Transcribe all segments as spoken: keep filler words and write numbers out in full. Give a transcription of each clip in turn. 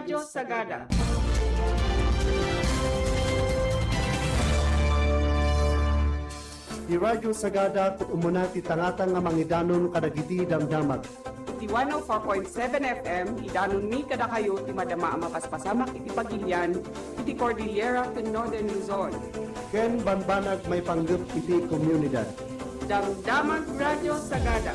Radyo Sagada. Ti Radyo Sagada ket umuna ti tangatang nga mangidanon kadagiti damdamag. Iti one oh four point seven F M, idanonmi kadakayo ti madama a mapaspasamak iti pagilian iti Cordillera ken Northern Luzon. Ken bambanag maipanggep iti komunidad. Damdamag Radyo Sagada.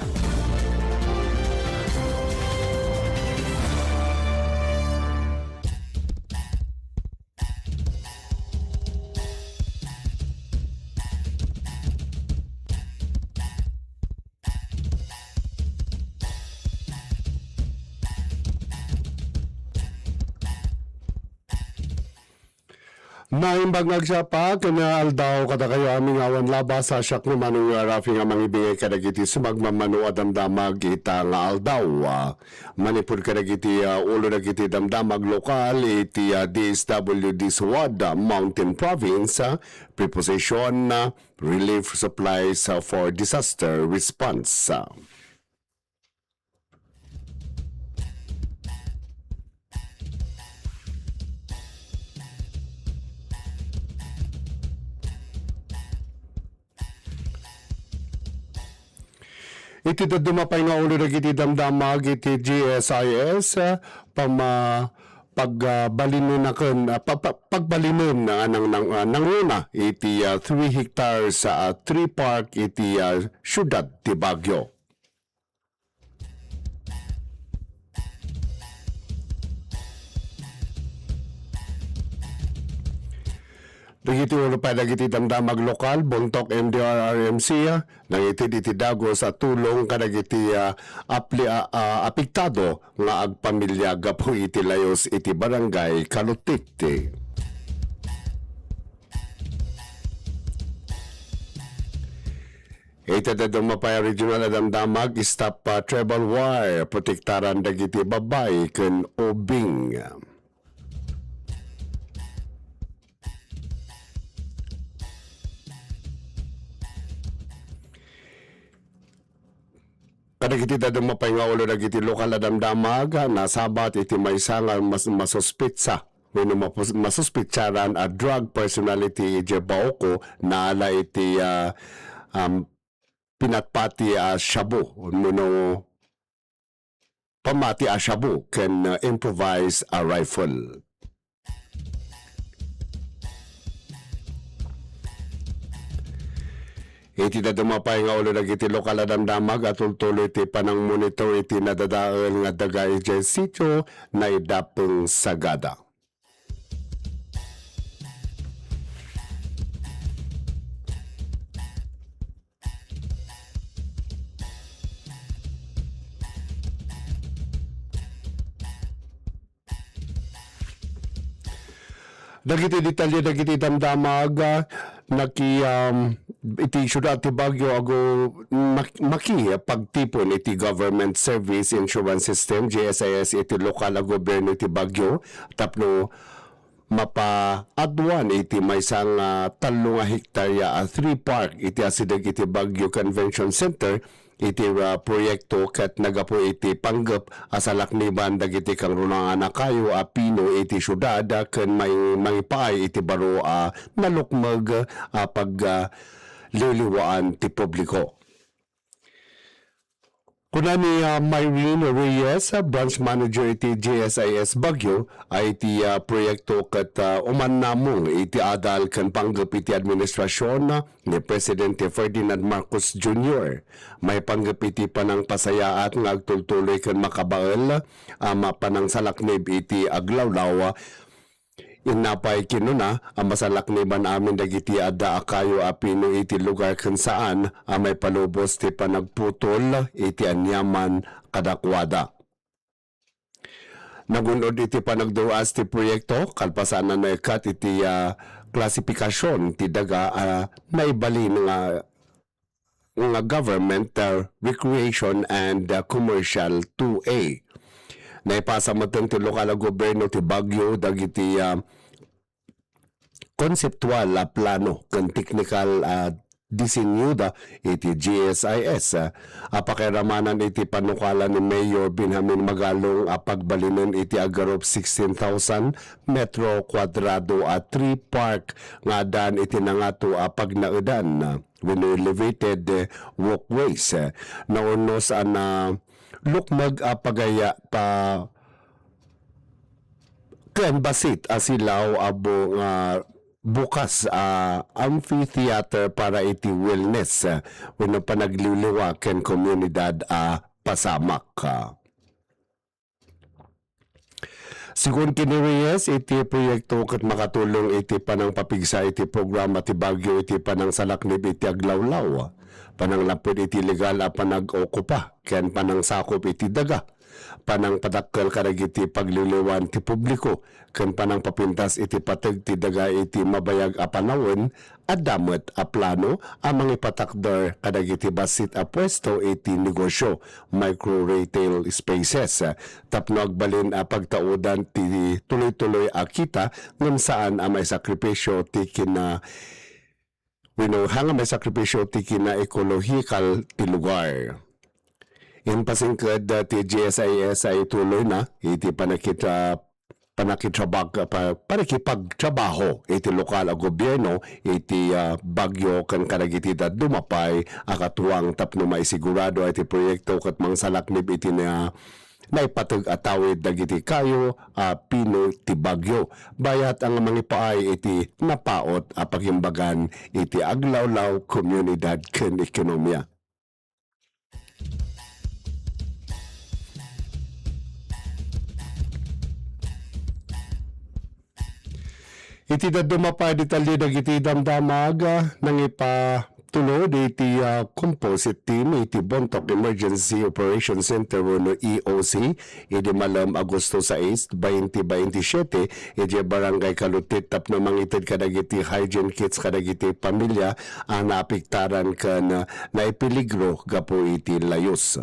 Naimbag nga agsapa ken nga aldaw kadakayo amin nga awan labas, a siak ni Manong Rafi nga mangibingay kadagiti sumagmamano a damdamag ita nga aldaw. Manipud kadagiti, ah, ulo dagiti damdamag lokal iti, ah, D S W D Suad, ah, Mountain Province, ah, preposition, ah, relief supplies, ah, for disaster response. Iti dadduma pay nga ulo dagiti damdamag iti G S I S, ah, pama-, pag, ah, balinenaken, ah, pa-, pa-, pagbalinen nga nang, nang, ah, nangruna iti, ah, three hectares, ah, tree park iti, ah, siudad ti Baguio. Dagiti ulo pay dagiti damdamag lokal, Bontoc M D R R M C, ah, nangitid iti dagus a tulong kadagiti, ah, apli-, ah, ah, apektado nga agpamilya gapu iti layus iti Barangay Kalutiti. Iti dadduma pay a regional a damdamag, stop, ah, tribal war, protektaran dagiti babbai ken ubing. Kadagiti dadduma pay nga ulo dagiti lokal a damdamag, nasabat iti maysa nga mas-, masuspetsa wenno mapus-, masuspetsaran a drug personality idiay Baoco, naala iti, ah, um, pinatpati a shabu wenno pammati a shabu ken, uh, improvised a rifle. Iti dadduma pay nga ulo dagiti lokal a damdamag a tultuloy ti panangmonitor iti nadadael nga daga idiay sitio Naidapeng Sagada. Dagiti detalye dagiti damdamag, ah, naki, um, iti siudad ti Baguio ago mak-, maki pagtipon iti Government Service Insurance System, G S I S, iti lokal a gobyerno iti Baguio tapno mapaaduan iti maysa nga tallo nga hektarya a tree park iti asideg iti Baguio Convention Center iti, ah, proyekto ket naggapu iti panggep a salakniban dagiti kangrunaan a kayo a pino iti siudad ken may-, mangipaay iti baro a nalukmeg a pag, ah, liwliwaan ti publiko. Kuna ni, ah, Myrene Reyes, ah, branch manager iti G S I S Baguio, a iti, ah, proyekto ket, ah, umannamong iti adal ken panggep iti administrasyon, ah, ni Presidente Ferdinand Marcos Junior. Maipanggep iti panangpasayaat nga agtultuloy ken makabael a mapanangsalaknib iti aglawlaw, Inna pay kinuna a masalakniban amin dagiti adda a kayo a pino iti lugar ken saan a maipalubos ti panagputol iti aniaman kadakuada. Nagun-od iti panagdur-as ti proyekto, kalpasan a naikkat iti, ah, klasipikasion ti daga a naibalin nga nga Government, uh, Recreation and, uh, Commercial two A. Naipasa metten ti lokal a gobyerno ti Baguio dagiti, uh, konseptual a plano ken teknikal a disenyuda iti G S I S, a pakairamanan iti panukala ni Mayor Benjamin Magalong a pagbalinen iti agarup sixteen thousand metro kuadrado a tree park nga addaan iti nangato a pagnaedan wenno elevated walkways. Naurnos a nalukmeg a pagaya pa ken bassit a silaw a bu-, nga bukas a amphitheater para iti wellness, ah, wenno panagliwliwa ken komunidad a pasamak. Sigun ken ni Reyes, iti proyekto ket makatulong iti panangpapigsa iti programa ti Baguio iti panangsalaknib iti aglawlaw, pananglapped iti legal a panag-okupa, ken panangsakup iti daga, panangpadakkel kadagiti pagliwliwan ti publiko, ken panangpapintas iti pateg ti daga iti mabayag a panawen. Adda met a plano a mangipatakder kadagiti bassit a puesto iti negosio, micro retail spaces, tapno agbalin a pagtaudan ti tuloy-tuloy a kita ngem saan a maisakripisyo ti kina-, wenno, haan nga maisakripisyo ti kinaekolohikal ti lugar. Impasingked, ah, ti G S I S a ituloyna iti panakit-, ah, panakitrabag-, pa-, panakipagtrabaho iti lokal a gobierno iti, ah, Baguio ken kadagiti dadduma pay a katuang tapno maisigurado a iti proyekto ket mangsalaknib iti na-, naipateg a tawid dagiti kayo a pino ti Baguio, bayat a nga mangipaay iti napaut a pagimbagan iti aglawlaw, komunidad ken ekonomia. Iti dadduma pay a detalye dagiti damdamag, ah, nangipatulod iti, ah, composite team iti Bontoc Emergency Operation Center wenno E O C idi malem Agosto sais, twenty twenty-seven, idiay Barangay Kalutit tapno mangited kadagiti hygiene kits kadagiti pamilya a naapektaran ken naipeligro gapu iti layus.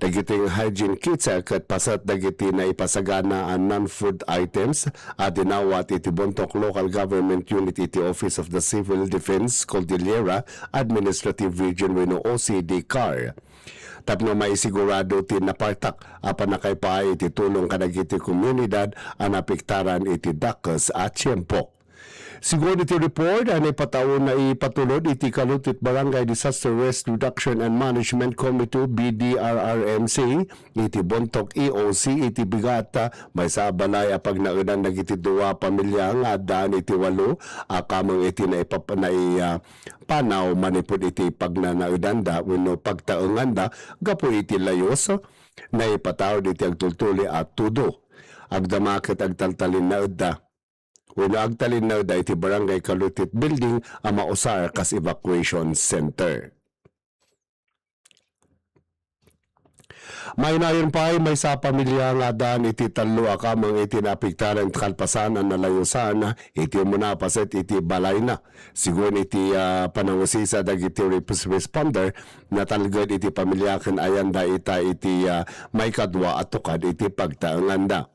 Dagiti hygiene kits ket paset dagiti naipasagana a non-food items a dinawat iti Bontoc Local Government Unit iti Office of the Civil Defense Cordillera Administrative Region wenno O C D CAR. Tapno maisigurado ti napartak a pannakaipaay iti tulong kadagiti komunidad a naapektaran iti dakes a tiempo. Sigun iti report a naipatao-, naipatulod iti Kalutit Barangay Disaster Risk Reduction and Management Committee, B D R R M C, iti Bontoc E O C iti bigat, ah, maysa a balay a pagnaedan dagiti dua a pamilya nga addaan iti walo a kameng iti naipap-, nai-, ah, panaw manipud iti pagnanaedanda wenno pagtaenganda gapu iti layus, naipataud iti agtultuloy a tudo. Agdama ket agtaltalinaedda wenno agtalinaedda iti Barangay Kalutit Building a mausar kas evacuation center. Mainayon pay, maysa a pamilya nga addaan iti tallo a kameng iti naapektaran iti kalpasan a nalayusan iti umuna paset iti balayna. Sigun iti, ah, panangusisa dagiti res-, responder, natalged iti pamilya ken ayanda ita iti, ah, maikadua a tukad iti pagtaenganda.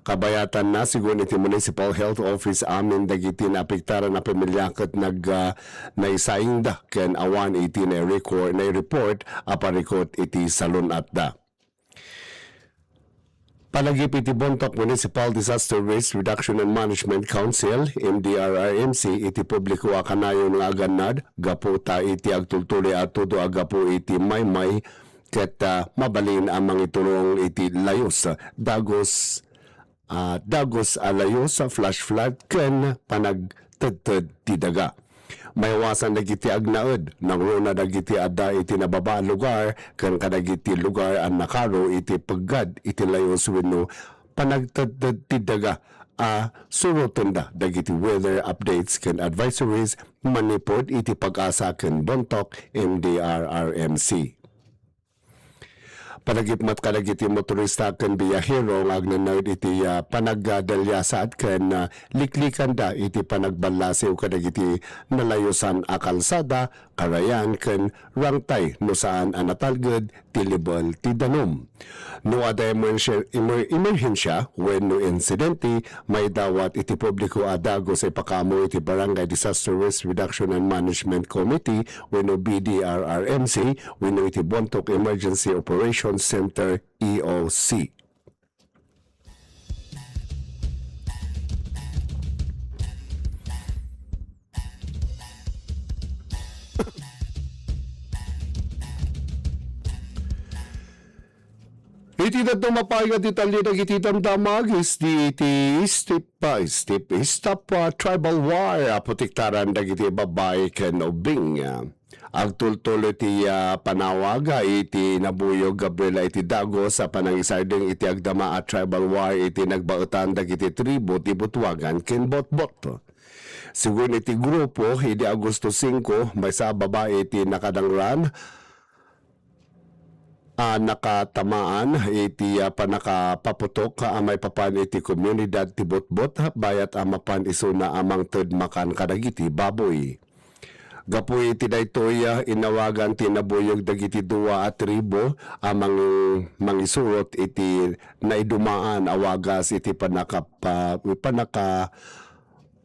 Kabayatanna, sigun iti Municipal Health Office, amin dagiti naapektaran a pamilya ket nag-, ah, naisaingda ken awan iti nai-record, nai-report a parikut iti salun-atda. Palagip iti Bontoc Municipal Disaster Risk Reduction and Management Council, M D R R M C, iti publiko a kanayon nga agannad gapu ta iti agtultuloy a tudo a gapu iti maymay ket, ah, mabalin a mangitulong iti layus, dagus, ah, dagus a layus, flash flood, ken panagtedted ti daga. Maiwasan dagiti agnaed, nangruna dagiti adda iti nababa a lugar ken kadagiti lugar a nakaro iti peggad iti layus wenno panagtedted ti daga a surotenda dagiti weather updates ken advisories manipud iti PAGASA ken Bontoc M D R R M C. Panagipmat kadagiti motorista ken biyahero nga agnanaed iti, ah, panagdaliasat ken, ah, liklikanda iti panagballasiw kadagiti nalayosan a kalsada, karayan ken rangtay no saan a natalged ti level ti danum. No adda emergency, emer-, emerhensia wenno insidente, maidawat iti publiko a dagus a ipakaammo iti Barangay Disaster Risk Reduction and Management Committee wenno B D R R M C wenno iti Bontoc Emergency Operations Center, E O C. Iti dadduma pay nga detalye dagiti damdamag, is di iti Step by Step, Stop, ah, Tribal War, ah, protektaran dagiti babbai ken ubing. Agtultuloy ti, ah, panawag, ah, iti nabuyog Gabriela iti dagus a panangisardeng iti agdama a tribal war iti nagbaetan dagiti tribo ti Butuagan ken Botbot. Sigun iti grupo, idi Agosto singko, maysa a babai ti nakadangran a nakatamaan iti, ah, pannakapaputok a maipapan iti komunidad ti Botbot, bayat a mapan isuna a mangted makan kadagiti baboy. Gapu iti daytoy, ah, inawagan ti nabuyog dagiti dua a tribo a mang-, mangisurot iti naidumaan a wagas iti pannakapa-, pannaka-,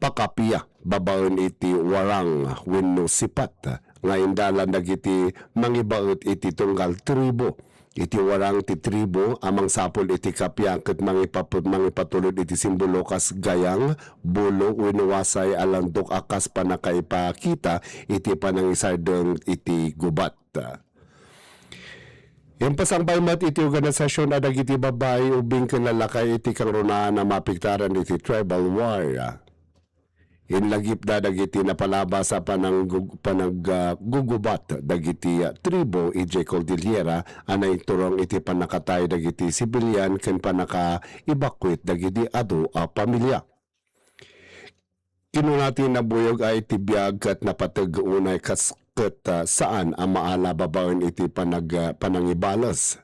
pakapia babaen iti warang wenno sipat nga indalan dagiti mangibaet iti tunggal tribo. Iti warang ti tribo a mangsapul iti kapia ket mangipapu-, mangipatulod iti simbolo kas gayang, bulo wenno wasay a landok a kas pannakaipakita iti panangisardeng iti gubat. Impasangpay met iti organisasion a dagiti babbai, ubing ken lallaki iti kangrunaan a maapektaran iti tribal war. Inlagipda dagiti napalabas a pananggug-, panag-, ah, gugubat dagiti, ah, tribo idiay Cordillera a naiturong iti pannakatay dagiti sibilian ken pannaka-evacuate dagiti adu a pamilia. Kinuna ti nabuyog a iti biag ket napateg unay kas ket, ah, saan a maala babaen iti panag-, ah, panangibales.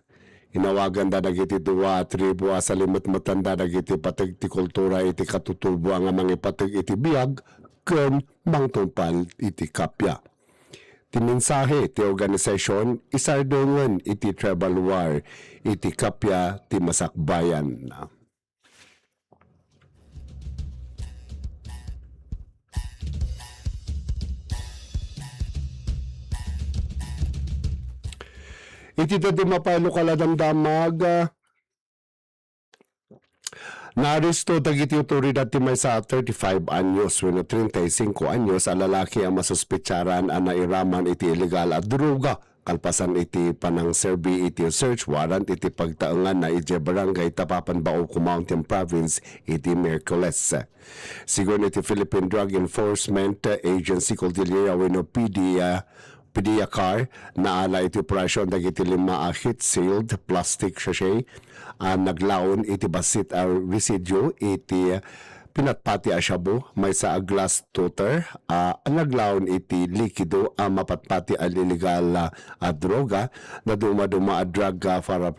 Inawaganda dagiti dua a tribu a salimetmetanda dagiti pateg ti kultura iti katutuboan nga mangipateg iti biag ken mangtungpal iti kappia. Ti mensahe ti organisasyon, isardengen iti tribal war iti kappia ti masakbayan. Iti dadduma pay lokal a damdamag, ah, naaresto dagiti awtoridad ti maysa a thirty-five anyos wenno treinta y cinco anyos a lalaki a masuspetsaran a nairaman iti illegal a droga kalpasan iti panangserbi iti search warrant iti pagtaenganna idiay Barangay Tapapan, Bauco Mountain Province iti Miyerkules. Sigun iti Philippine Drug Enforcement Agency Cordillera wenno P D, ah, PDEACAR, naala iti operasyon dagiti lima a heat-sealed plastic sachet a naglaon iti bassit a residuo iti pinatpati a shabu, maysa a glass tutter a naglaon iti likido a mapatpati a illegal a, a droga, dadduma-duma a drug, ah, para,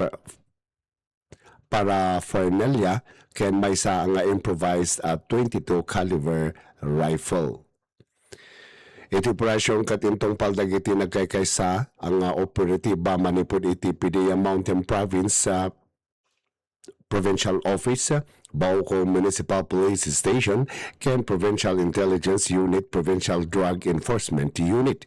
paraphernalia, ken maysa nga improvised a twenty-two caliber rifle. Iti operasyon ket intungpal dagiti nagkaykaysa nga operatiba manipud iti PDEA Mountain Province, ah, Provincial Office, Bauco Municipal Police Station, ken Provincial Intelligence Unit, Provincial Drug Enforcement Unit.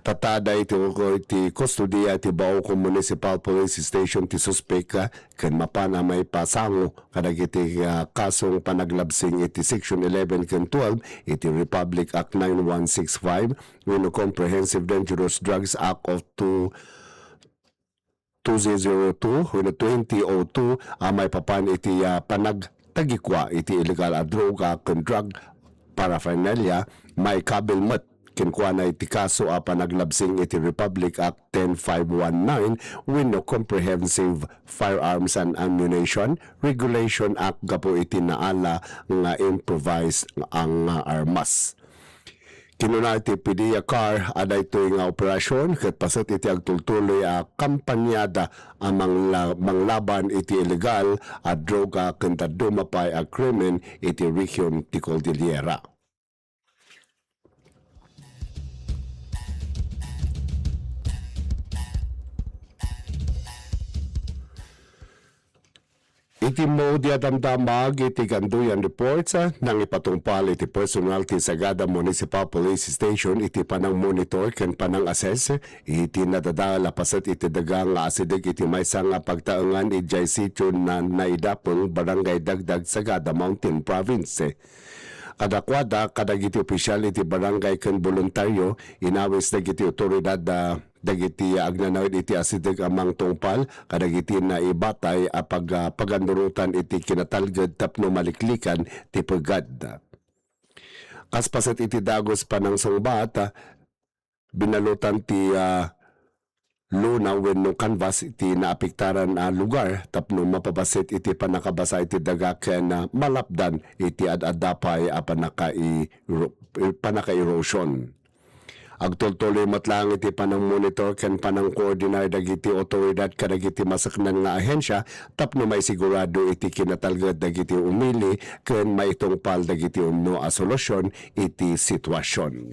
Tatta adda iti, iti kustodiya ti Bauco Municipal Police Station ti suspek, ah, ken mapan a maipasango kadagiti, ah, kasong panaglabsing iti Section eleven ken twelve iti Republic Act nine one six five wenno Comprehensive Dangerous Drugs Act of two, two thousand two wenno twenty oh two a maipapan iti, ah, panagtagikua iti illegal a droga ken drug paraphernalia, maikabil met kenkuana iti kaso a panaglabsing iti Republic Act ten five one nine wenno Comprehensive Firearms and Ammunition Regulation Act gapu iti naala nga improvised a nga armas. Kinuna ti PDEA CAR a daytoy nga operasyon ket paset iti agtultuloy a kampanyada a mangla-, manglaban iti illegal a droga ken dadduma pay a krimen iti rehiyon ti Cordillera. Iti maudi a damdamag iti Gandoyan Reports, ah, nangipatungpal iti personal ti Sagada Municipal Police Station iti panangmonitor ken panang-assess iti nadadael a paset iti daga nga asideg iti maysa nga pagtaengan idiay sitio na Naidapeng, Barangay Dagdag, Sagada Mountain Province. Kadakuada, kadagiti opisyal iti barangay ken boluntario, inawis dagiti otoridad, ah, dagiti agnanaed iti asideg a mangtungpal kadagiti naibatay a pag-, ah, pagannurotan iti kinatalged tapno maliklikan ti pegad. Kas paset iti dagus panangsungbat, ah, binalutan ti, ah, lona wenno canvas iti naapektaran a lugar tapno mapabassit iti pannakabasa iti daga ken, ah, malapdan iti ad-adda pay a pannakairo-, pannaka-erosion. Agtultuloy met laeng iti panangmonitor ken panangkoordinar dagiti otoridad kadagiti maseknan nga ahensya tapno maisigurado iti kinatalged dagiti umili ken maitungpal dagiti umno a solusion iti sitwasion.